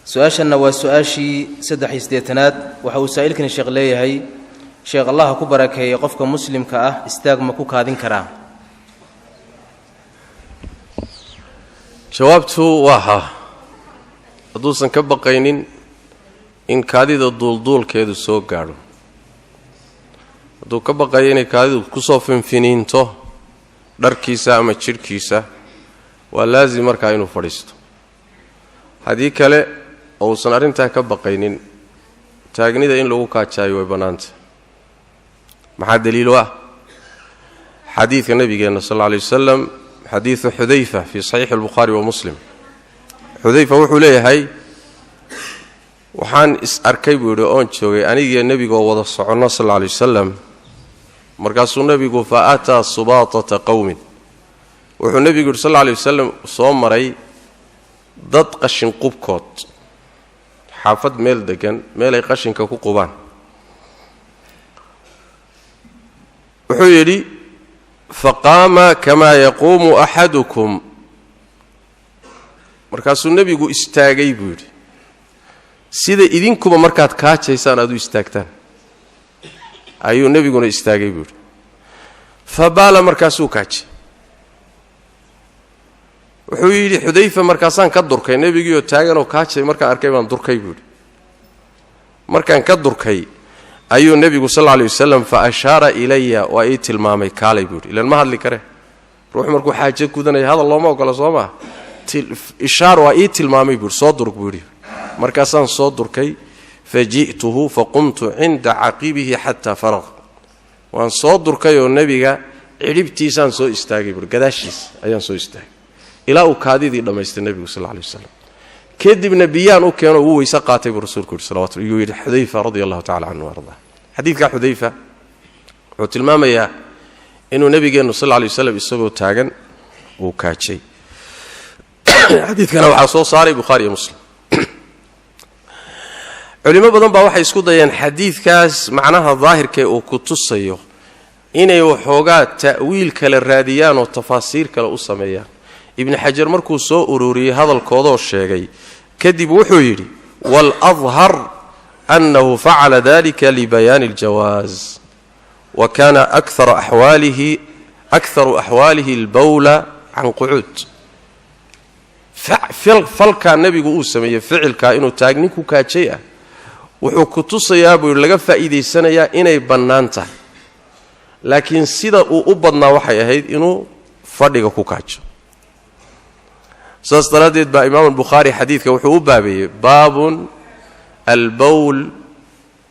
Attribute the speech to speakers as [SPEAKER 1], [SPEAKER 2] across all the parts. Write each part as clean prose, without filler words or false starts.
[SPEAKER 1] Su-aashanna waa su-aashii 83aad. Waxa uu saa'ilkani sheekh leeyahay: Sheekh, Allaha ku barakeeyey, qofka muslimka ah istaag ma ku kaadin karaa?
[SPEAKER 2] Jawaabtu waa haa, hadduusan ka baqaynin in kaadida duulduulkeedu soo gaadho. Hadduu ka baqayo inay kaadidu kusoo finfiniinto dharkiisa ama jidhkiisa, waa laasim markaa inuu fadhiisto. Haddii kale oo uusan arrintaa ka baqaynin, taagnida in lagu kaajaayo way bannaanta. Maxaa daliilu ah? Xadiidka nabigeenna sal alla alay wasalam, xadiidu Xudayfa fii saxiixi albukhaari wa Muslim. Xudayfa wuxuu leeyahay: waxaan is arkay, buu yidhi, oon joogay anigiyo nebigoo wada soconno sal alla alay wasalam. Markaasuu nebigu fa ataa subaatata qowmin, wuxuu nebigu yidhi sal alla alay wasalam, soo maray dad qashin qubkood, xaafad meel degan, meelay qashinka ku qubaan. Wuxuu yidhi: faqaama kamaa yaquumu axadukum. Markaasuu nebigu istaagay, buu yidhi, sida idinkuba markaad kaajaysaan aad u istaagtaan ayuu nebiguna istaagay, buu yidhi. Fa baala, markaasuu kaajay. Wuxuu yidhi Xudayfa: markaasaan ka durkay nebigiioo taaganoo kaajay. Markaan arkay baan durkay, buu yidhi. Markaan ka durkay ayuu nebigu sal alla alay wasalam fa ashaara ilaya, waa ii tilmaamay, kaalay, buu yidhi. Ilan ma hadli kare ruux markuu xaajo gudanaya, hadal looma ogola, soo maa? Ishaar waa ii tilmaamay, buu yidhi, soo durg, buu yidhi. Markaasaan soo durkay. Fa ji'tuhu faqumtu cinda caqibihi xataa faraq. Waan soo durkayoo nebiga cidhibtiisaan soo istaagay, buui, gadaashiis ayaan soo istaagay ilaa uu kaadidii dhammaystay nebigu sal alay wasalam. Kadibna biyaan u keeno, uu weyse qaatay, buu rasuulku yidhi salawatu, yuu yidhi Xudayfa radia allahu tacala canhu ardaa. Xadiidka Xudayfa wuxuu tilmaamayaa inuu nebigeennu sal alla alay waslam isagoo taagan uu kaajay. Xadiidkana waxaa soo saaray Bukhaari iyo Muslim. Culimo badan baa waxay isku dayeen xadiidkaas macnaha daahirkee uu ku tusayo inay waxoogaa ta'wiil kale raadiyaan oo tafaasiir kale u sameeyaan. Ibnu Xajar markuu soo ururiyey hadalkoodoo sheegay kadib, wuxuu yidhi: waaladhar annahu facala dalika libayaani aljawaaz, wa kana akharu axwaalihi albawla can qucuud. Falkaa nebigu uu sameeyey, ficilkaa inuu taagnin ku kaajay ah, wuxuu ku tusayaa, buu yidhi, laga faa'iidaysanayaa inay bannaan tahay, laakiin sida uu u badnaa waxay ahayd inuu fadhiga ku kaajo. Saas daraaddeed baa Imaamu Albukhaari xadiidka wuxuu u baabeeyey baabun albowl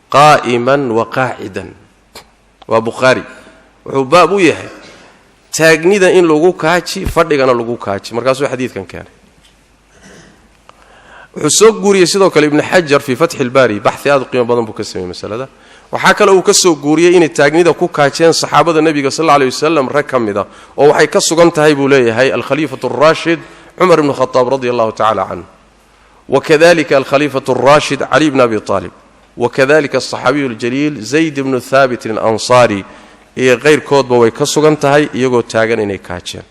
[SPEAKER 2] qaa'iman wa qaacidan. Waa Bukhaari, wuxuu baab u yahay taagnida in lagu kaaji, fadhigana lagu kaaji. Markaasuu xadiidkan keenay. Wuxuu soo guuriyey sidoo kale Ibnu Xajar fii Fatxi ilbaari, baxi aad u qiimo badan buu ka sameeyey masalada. Waxaa kale uu ka soo guuriyey inay taagnida ku kaajeen saxaabada nebiga sal alla alay wasalam rag ka mid a, oo waxay ka sugan tahay, buu leeyahay, alkhaliifatu araashid Cumar ibnu Khataab radi allahu tacala canhu, wakadalika alkhaliifatu araashid Cali bn Abi Aalib, wakadalika asaxaabiyu aljaliil Zayd bnu Haabitin alansaari, iyo qayrkoodba way ka sugan tahay iyagoo taagan inay kaajeen.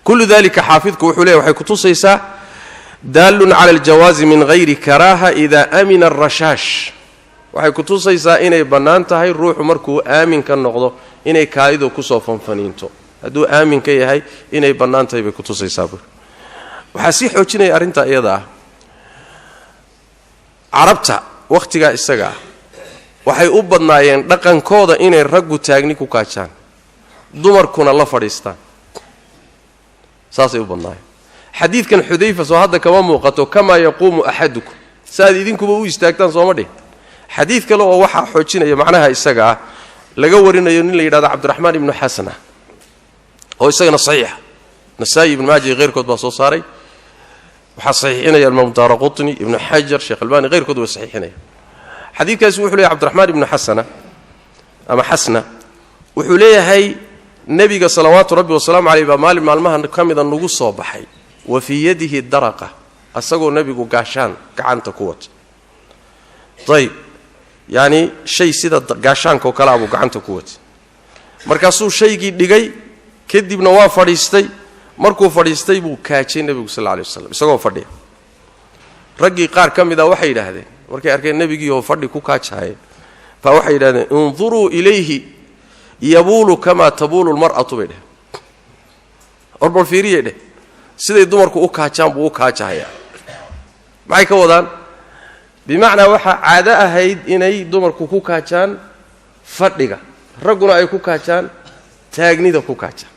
[SPEAKER 2] Kullu dalika, xaafidku wuxuu leeyahy, waxay kutusaysaa daalun cala aljawaazi min hayri karaaha ida amina arashaash. Waxay kutusaysaa inay bannaan tahay ruuxu markuu aamin ka noqdo inay kaadidu kusoo fanfaniinto. Hadduu aamin ka yahay, inay bannaan tahay bay kutusaysaa, buuri. Waxaa sii xoojinaya arrintaa iyada ah, Carabta wakhtigaa isaga ah waxay u badnaayeen dhaqankooda inay raggu taagni ku kaajaan, dumarkuna la fadhiistaan. Saasay u badnaayeen. Xadiidkan Xudayfa soo hadda kama muuqato kamaa yaquumu axadukum, saaad idinkuba u istaagtaan, sooma dhih? Xadiid kale oo waxaa xoojinaya macnaha isaga ah laga warinayo nin la yidhahdo Cabdiraxmaan ibnu Xasana, oo isagana saxiixa, Nasaa'i, Ibnu Maaja iyo keyrkood baa soo saaray. Waxaa saxiixinaya imaam Daara Qutni, Ibnu Xajar, Sheekh Albani, keyrkood way saxiixinaya. Xadiidkaasi wuxuu leeyahy, Cabdiraxmaan ibnu Xasana ama Xasna wuxuu leeyahay: nebiga salawaatu rabbi wasalaamu caleyh baa maalin maalmaha ka mida nagu soo baxay, wa fii yadihi daraqa, asagoo nebigu gaashaan gacanta ku wata. Ayib, yacni shay sida gaashaanka oo kale a buu gacanta ku watay. Markaasuu shaygii dhigay, kadibna waa fadhiistay. Markuu fadhiistay buu kaajay nebigu sal alla alay waslam isagoo fadhiya. Raggii qaar ka mid a waxay yidhaahdeen markay arkeen nebigii oo fadhi ku kaajahaya, baa waxay yidhahdeen induruu ilayhi yabuulu kamaa tabuulu lmar'atu bay dheheen. Orbal fiiriyay dheh, siday dumarku u kaajaan buu u kaajahayaa. Maxay ka wadaan? Bimacnaa waxaa caado ahayd inay dumarku ku kaajaan fadhiga, ragguna ay ku kaajaan taagnida ku kaajaan,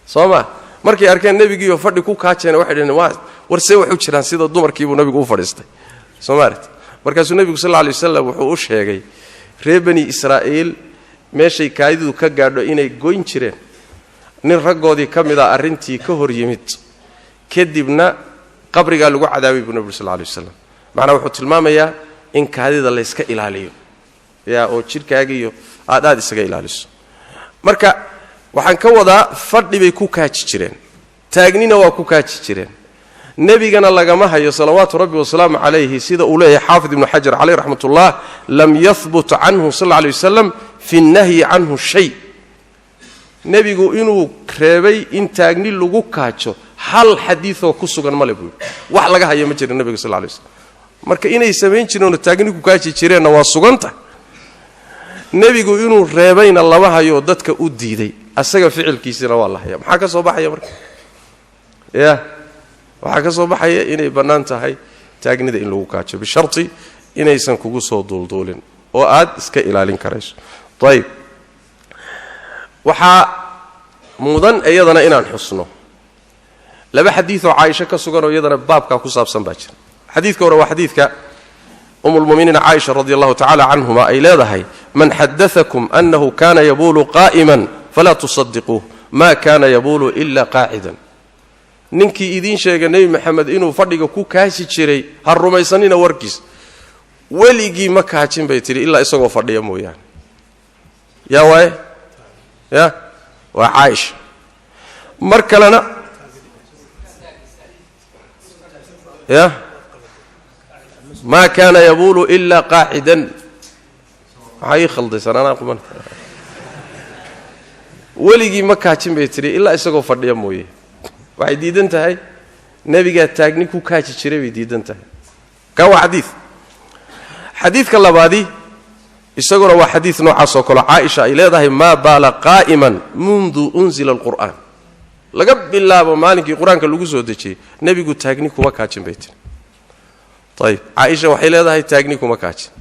[SPEAKER 2] soo ma? Markay arkeen nebigiioo fadhi ku kaajayna waxay dheheen waa war see wax u jiraan, sida dumarkiibuu nabigu u fadhiistay, soo maarat? Markaasuu nebigu sal alla alay wasalam wuxuu u sheegay reer Bani Israa'iil meeshay kaadidu ka gaadho inay goyn jireen. Nin raggoodii ka mid a arrintii ka hor yimid, kadibna qabrigaa lagu cadaabay buu nebigu sal alla alay wasalam. Macnaa wuxuu tilmaamayaa in kaadida layska ilaaliyo, yaa oo jidhkaaga iyo aad aad isaga ilaaliso. Marka waxaan ka wadaa fadhi bay ku kaaji jireen, taagnina waa ku kaaji jireen. Nebigana lagama hayo salawaatu rabbi wasalaamu calayhi, sida uu leeyahay Xaafid Ibnu Xajar caleyh raxmatullah, lam yahbut canhu sal alla alay wasalam fi nnahyi canhu shay. Nebigu inuu reebay in taagni lagu kaajo hal xadiioo ku sugan male buu yidhi, wax laga hayo ma jira nebiga sal lay slam. Marka inay samayn jireenoo taagni ku kaaji jireenna waa suganta, nebigu inuu reebayna lama hayoo dadka u diiday, asaga ficilkiisina waa la haya. Maxaa ka soo baxaya marka? Ya, waxaa ka soo baxaya inay bannaan tahay taagnida in lagu kaajo, bisharti inaysan kugu soo duulduulin oo aad iska ilaalin karayso. Ayib, waxaa mudan iyadana inaan xusno laba xadiidoo Caaisho ka sugan oo iyadana baabkaa ku saabsan baa jira. Xadiidka hore waa xadiidka Umulmuminiin Caaisha radi allahu tacala canhuma ay leedahay, man xadaakum anahu kana yabuulu qa'iman falaa tusadiquuh, ma kana yabuulu ila qaacidan. Ninkii idiin sheega Nebi Maxamed inuu fadhiga ku kaaji jiray ha rumaysanina warkiis, weligii ma kaajin bay tidhi ilaa isagoo fadhiya mooyaane. Yaa waaye? Ya, waa Caaisha. Mar kalena ya, ma kaana yabuulu ilaa qaacidan. Maxaa ii khaldaysan anaa quman? Weligii ma kaajin bay tidhi ilaa isagoo fadhiya mooye. Waxay diidan tahay nebigaa taagni ku kaaji jiray bay diidan tahay. Kaa waa xadiid. Xadiidka labaadi isaguna waa xadiid noocaas oo kale, Caaisha ay leedahay maa baala qaa'iman mundu unzila alqur'aan. Laga bilaabo maalinkii qur-aanka lagu soo dejiyey nebigu taagni kuma kaajin bay tiri. Ayib, Caaisha waxay leedahay taagni kuma kaajin,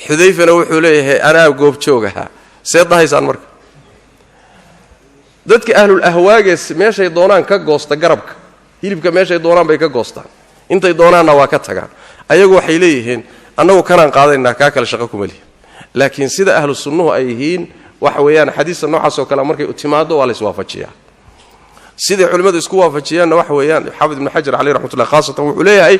[SPEAKER 2] Xudayfana wuxuu leeyahay anaa goobjoog ahaa. See dahaysaan marka? Dadka ahlul ahwaagee meeshay doonaan ka goosta garabka hilibka, meeshay doonaan bay ka goostaan, intay doonaanna waa ka tagaan. Ayagu waxay leeyihiin annagu kanaan qaadaynaa, kaa kale shaqo kuma lihi. Laakiin sida ahlu sunnuhu ay yihiin waxa weeyaan xadiista noocaas oo kale markay timaado waa la iswaafajiyaa. Siday culimmadu isku waafajiyaanna waxa weeyaan, Xaafid Ibnu Xajar caleyh raxmatullah khaasatan wuxuu leeyahay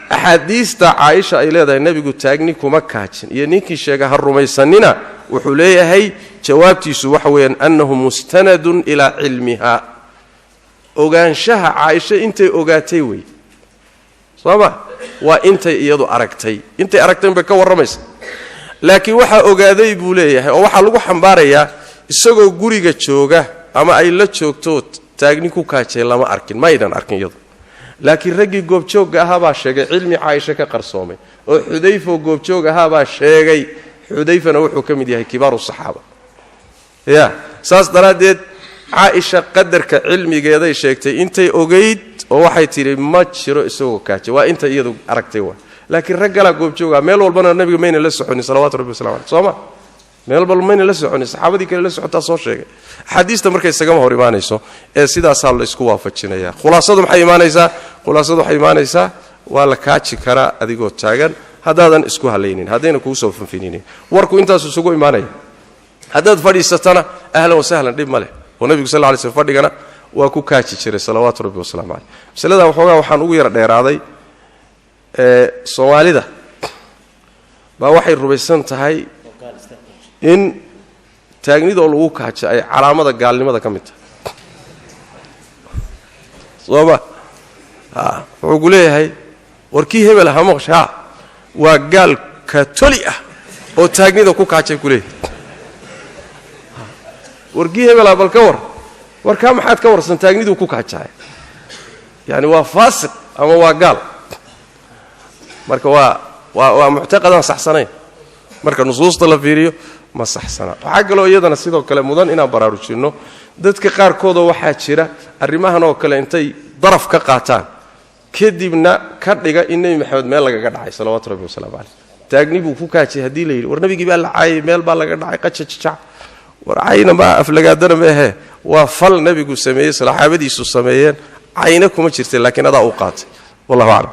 [SPEAKER 2] axaadiista Caaisha ay leedahay nebigu taagni kuma kaajin iyo ninkii sheega ha rumaysanina, wuxuu leeyahay jawaabtiisu waxa weeyaan annahu mustanadun ilaa cilmiha, ogaanshaha Caaisha intay ogaatay wey, soo ma? Waa intay iyadu aragtay, intay aragtay bay ka warramaysa. Laakiin waxaa ogaaday buu leeyahay oo waxaa lagu xambaarayaa isagoo guriga jooga ama ay la joogto taagni ku kaajay lama arkin, maydan arkin iyadu. Laakiin raggii goobjoogga ahaabaa sheegay cilmi Caaisha ka qarsoomay, oo Xudayfoo goobjoog ahaabaa sheegay. Xudayfana wuxuu ka mid yahay kibaaru saxaaba. Ya, saas daraaddeed Caaisha qadarka cilmigeeday sheegtay intay ogayd, oo waxay tidhi ma jiro isagoo kaajay, waa intay iyadu aragtay waa. Laakiin rag galaa goobjooga, meel walbana nabiga mayna la soconin salawatu rabbi wasalam aleyh, sooma? Meel walba mayna la soconin, saxaabadii kale la socotaa soo sheegay. Axaadiista marka isagama hor imaanayso ee sidaasaa la isku waafajinaya. Khulaasadu maxay imaanaysaa? Khulaasadu waxay imaanaysaa waa la kaaji karaa adigoo taagan haddaadan isku halaynin, haddayna kugu soo fanfininin. Warku intaasu isugu imaanaya. Haddaad fadhiisatana ahlan wasahlan, dhib ma leh, oo nebigu sal ly slm fadhigana waa ku kaaji jiray salawaatu rabbi wasalaamu caleyh. Masaladan waxoogaa waxaan ugu yara dheeraaday, Soomaalida baa waxay rumaysan tahay in taagnidoo lagu kaajo ay calaamada gaalnimada ka mid tahay, soo ma? Wuxuu ku leeyahay war kii hebel aha maqsha, ha waa gaal katoli ah oo taagnida ku kaajay ku leeyahay. War kii hebel ah bal ka war, war kaa maxaad ka warsan, taagniduu ku kaajaay, yaani waa faasiq ama waa gaal. Marka waa muctaqadaan saxsanayn. Marka nusuusta la fiiriyo ma saxsana. Waxaa kaloo iyadana sidoo kale mudan inaan baraarujinno dadka qaarkoodoo waxaa jira arrimahan oo kale intay daraf ka qaataan kadibna ka dhiga in Nebi Maxamed meel lagaga dhacay salawaatu rabbi wasalaamu caleyh. Taagni buu ku kaajay haddii la yidhi war nabigii baa la caayay, meel baa laga dhacay, qajajajac. War cayna ma aflagaadana ma ahee, waa fal nebigu sameeyey, saxaabadiisu sameeyeen, cayna kuma jirta, laakiin adaa u qaatay. Wallahu aclam.